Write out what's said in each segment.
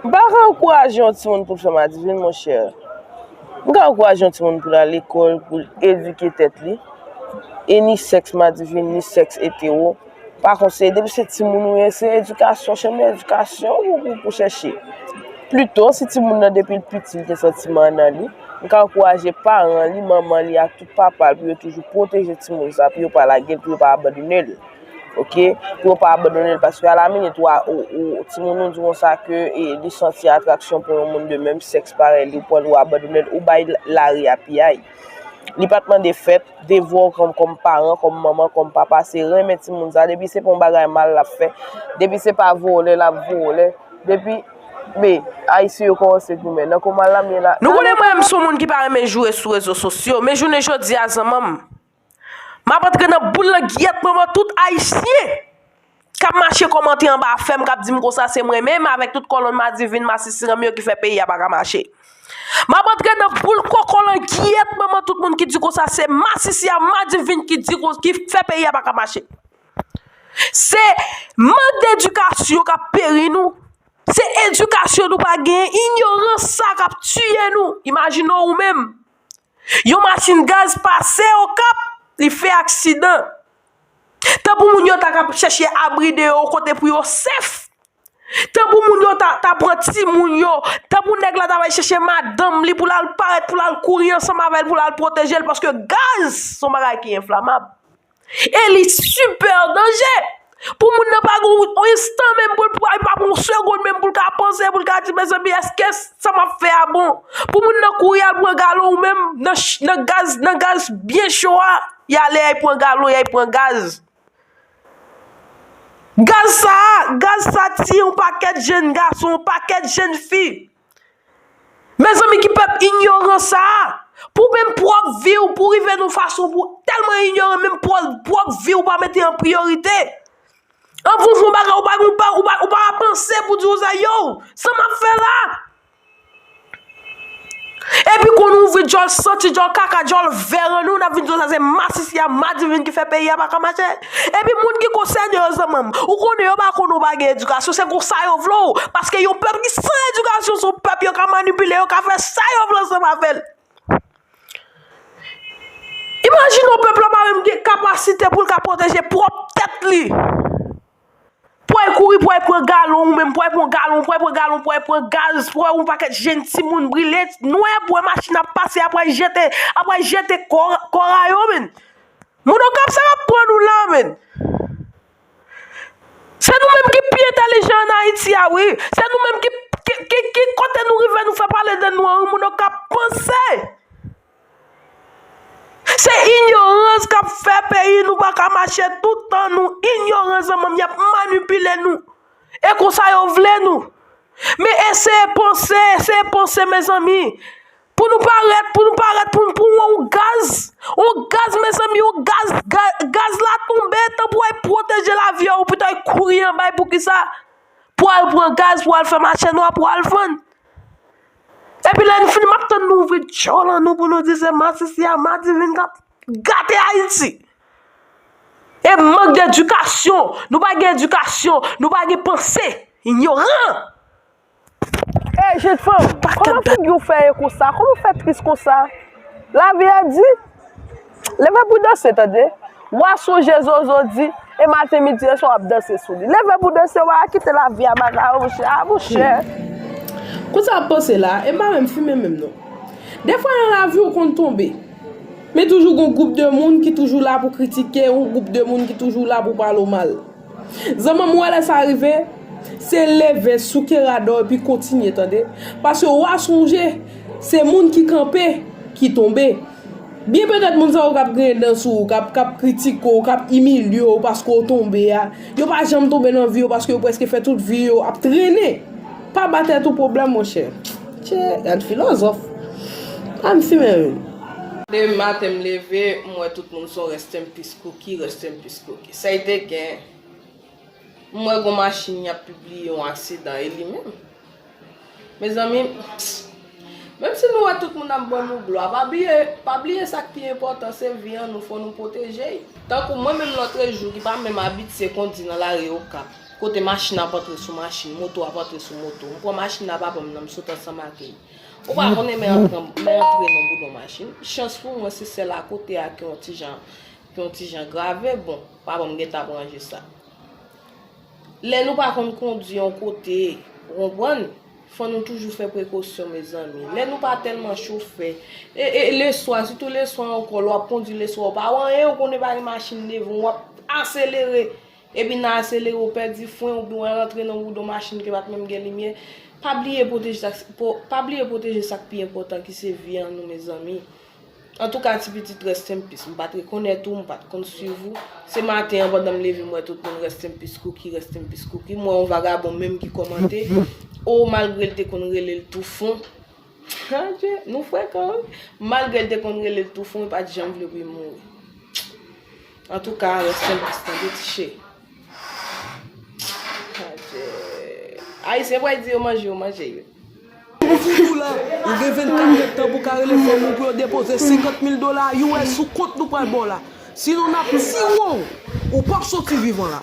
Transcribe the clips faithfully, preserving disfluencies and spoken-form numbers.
M pa ka ankouraje yon timoun pou l fè madivin, monchè. M ka ankouraje yon timoun pou l al lekòl, pou l edike tèt li. E ni sèks madivin, ni sèks etero. Pa konseye, depi se timoun ou ye, se edikasyon, chemen edikasyon ou pou, pou chèche. Plito, si timoun nan depi l piti, li gen santiman nan li, m ka ankouraje paran li, manman li ak tout papa l pou yo toujou pwoteje timoun sa, pou yo pa lage l, pou yo pa abandone l. Oke? Pou yo pa abandone l, paske alaminit, ou, ou, ou, timoun ou di konsa ke e, li santi atraksyon pou yon moun de menm sèks parèy li, ou pran l, ou abandone l, ou bay lari a piyay. Li pa t mande fèt, devwa w kòm, kòm paran, kòm manman, kòm papa, se renmen timoun sa, depi se pa yon bagay mal l ap fè, depi se pa vòlè l ap vòlè, depi, men, Ayisyen yo kòmanse goumen. Nan kòman l ap ye la. Nou konnen mwen menm se yon moun ki pa renmen joure sou rezo sosyo, men jounen jodi a, zanmanm, m ap antre nan boul nan giyèt manman tout Ayisyen k ap mache kòmante anba afè m, k ap di m konsa se mwen menm avèk tout kòlonn madivin masisi ranm yo ki fè peyi a pa ka mache. M ap antre nan boul kòkòlangiyèt manman tout moun ki di konsa se masisi a madivin ki di kon, ki fè peyi a pa ka mache. Se mank de edikasyon k ap peri nou. Se edikasyon nou pa genyen, inyorans sa k ap tiye nou. Imajine w ou menm. Yon machin gaz pase Okap, li fè aksidan. Tanpou moun yo ta ka chèche abri deyò kote pou yo sèf. Tanpou moun yo ta, ta pran timoun yo. Tanpou nèg la ta va chèche madanm li pou l al parèt, pou l al kouri ansanm avè l, pou l al pwoteje l, paske gaz se yon bagay ki enflamab. E li sipè danje. Pou moun nan pa gen yon, yon instan menm pou l, pou, pa gen yon segonn menm pou l ka panse, pou l ka di, mezanmi, èske sa m ap fè a bon? Pou moun nan kouri al pran galon ou menm, nan, ch- nan gaz, nan gaz byen cho a, y ale, y al pran galon, y al pran gaz. Gaz sa a, gaz sa tiye yon pakèt jèn gason, yon pakèt jèn fi. Mezanmi, ki pèp inyoran sa a! Pou menm pwòp vi w, pou rive nan fason pou tèlman inyoran, menm pwòp, pwòp vi w pa mete an priyorite. Anvan w fè yon bagay, ou pa, ou pa, ou pa, ou pa panse pou di konsa, yo, sa m ap fè la? Epi kon nou ouvri djòl santi, djòl kaka, djòl vè an nou, n ap vin di konsa se masisi a madivin ki fè peyi a pa ka mache. Epi moun ki konsène yo zanmi m, ou konnen yo pa konn ou pa gen edikasyon, se konsa yo vle w, paske yon pèp ki san edikasyon se yon pèp yo ka manipile, yo ka fè sa yo vle ansanm avè l. Imajine yon pèp la pa menm gen kapasite pou l ka pwoteje pwòp tèt li. Pou w al kouri, pou w al pran galon ou menm, pou w al pran galon, pou w al pran galon, pou w al pran gaz, pou w wè yon pakèt jèn timoun brile, nwè, pou w wè machin ap pase, apre jete, apre jete kò, kò a yo, menn. Moun Okap sa ap pran nou la, menn. Se nou menm ki pi entèlijan ann Ayiti a, wi. Se nou menm ki, ki, ki, ki kote nou rive, nou fè pale de nou an, wi, moun Okap panse. Se inyorans k ap fè peyi nou pa ka mache tout tan, nou inyoran zanmi m, y ap manipile nou. E konsa yo vle nou. Men eseye panse, eseye panse, mezanmi. Pou nou parèt, pou nou parèt, pou, pou yon gaz. Yon gaz, mezanmi, yon gaz, ga- gaz la tonbe, tanpou w pwoteje lavi a, ou pito w kouri anba l, poukisa? Pou al pran gaz, pou al fè mache nwa, pou al vann. Epi lè n fini, m ap tann nou ouvri djòl an nou pou nou di se masisi a madivin k ap gate Ayiti. E mank dedikasyon, nou pa gen edikasyon, nou pa gen panse, inyoran. Ey, jèn fanm, kòman figi w fè ye konsa? Kòman w fè tris konsa? Lavi a di. Leve pou danse, tande. W a sonje Zozo di, e maten, midi, e swa w ap danse sou li. Leve pou danse, w a kite lavi a bagay, monchè, a, monchè. Konsa w ap panse la, e m pa menm fimen menm non. Defwa nan lavi w konn tonbe. Men toujou gon gwoup de moun ki toujou la pou kritike, yon gwoup de moun ki toujou la pou pale w mal. Zanmi m, ou wè lè sa rive, se leve, souke rad ou epi kontinye, tande. Paske w a sonje, se moun ki kanpe, ki tonbe. Byen petèt moun sa yo k ap griyen dan sou ou, k ap, k ap kritike w, k ap imilye w paske w tonbe a, yo pa janm tonbe nan vi yo paske yo prèske fè tout vi yo ap trennen. Pa ba tèt ou pwoblèm, monchè. Tchè, gad filozòf. Ann fimen wi. Demen maten m leve, m wè tout moun se yon rest in peace cookie, rest in peace cookie. Sa y te gen? M wè gon machin y ap pibliye yon aksidan e li menm. Mezanmi, menm si nou wè tout moun ap ban nou glwa, pa bliye, pa bliye sa k pi enpòtan, se vi an nou, fò nou pwoteje l. Tankou mwen menm lòtrejou ki pa menm abitye kondi nan lari Okap. Kote machin ap antre sou machin, moto ap antre sou moto. M pran machin la, papa m nan, m sot ansanm ak li. Ou pa konnen men antre, men antre nan boudon machin. Chans pou mwen, se sèl akote a ki yon ti jan, ki yon ti jan grave. Bon, papa m gentan ap ranje sa. Lè nou pa konn kondui yon kote, ou konprann, fò nou toujou fè prekosyon, mezanmi. Lè nou pa tèlman chofè, e, e leswa, sitou leswa ankò, lè w ap kondui leswa, ou pa wè anyen, ou konnen pa gen machin devan w, w ap aselere. Epi nan aselere, ou pèdi fren, oubyen w al rantre nan woudon machin ke pa t menm gen limyè. Pa bliye pwoteje sa, po- pa bliye pwoteje sa k pi enpòtan, ki se vi an nou, mezanmi. Antouka, ti pitit, rest in peace. M pa t rekonèt ou, m pa t konn swiv ou. Se maten an, pandan m leve, m wè tout moun rest in peace Cookie, rest in peace Cookie. M wè yon vagabon menm ki kòmante. O, malgre l te konn rele l Toufon. Adje, nou frekan, wi. Malgre l te konn rele l Toufon, li pa t janm vle pou l mouri. Antouka, rest in peace, tande, ti cheri. Adje. Ayisyen pral di yo manje, yo manje yo. Ou fou la, ou gen vennkat èdtan pou ka rele fanmi w pou yo depoze senkant mil dola U S sou kont nou pral ba w la. Sinon, n ap tiye w, ou p ap soti vivan la.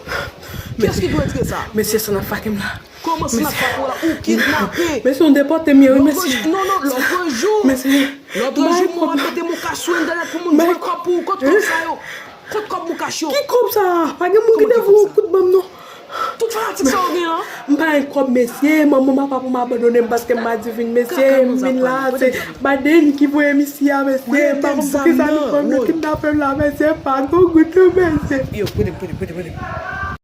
Kiyès ki dwe retire sa? Mesye, sa n ap fake m la. Kòman sa n ap fake w la? Ou kidnape. Mesye, nou depòte m ye, wi, mesye. Non, non, lòtrejou. Mesye. Lòtrejou, mwen ap mete moukache sou entènèt pou moun voye kòb pou ou. Kot kòb sa yo? Kot kòb moukache yo? Ki kòb sa? Pa gen moun ki te voye yon kout ban m, non. Tout fanatik sa yo gen an. M pa gen kòb, mesye. Manman m, papa m abandone m paske m madivin, mesye. M vin la, se Baden ki voye m isi a, mesye. M pa konn poukisa nou pran m, yo kidnape m la, mesye. Pa gen yon goud, non, mesye. Yo, prete m, prete m, prete m, prete m.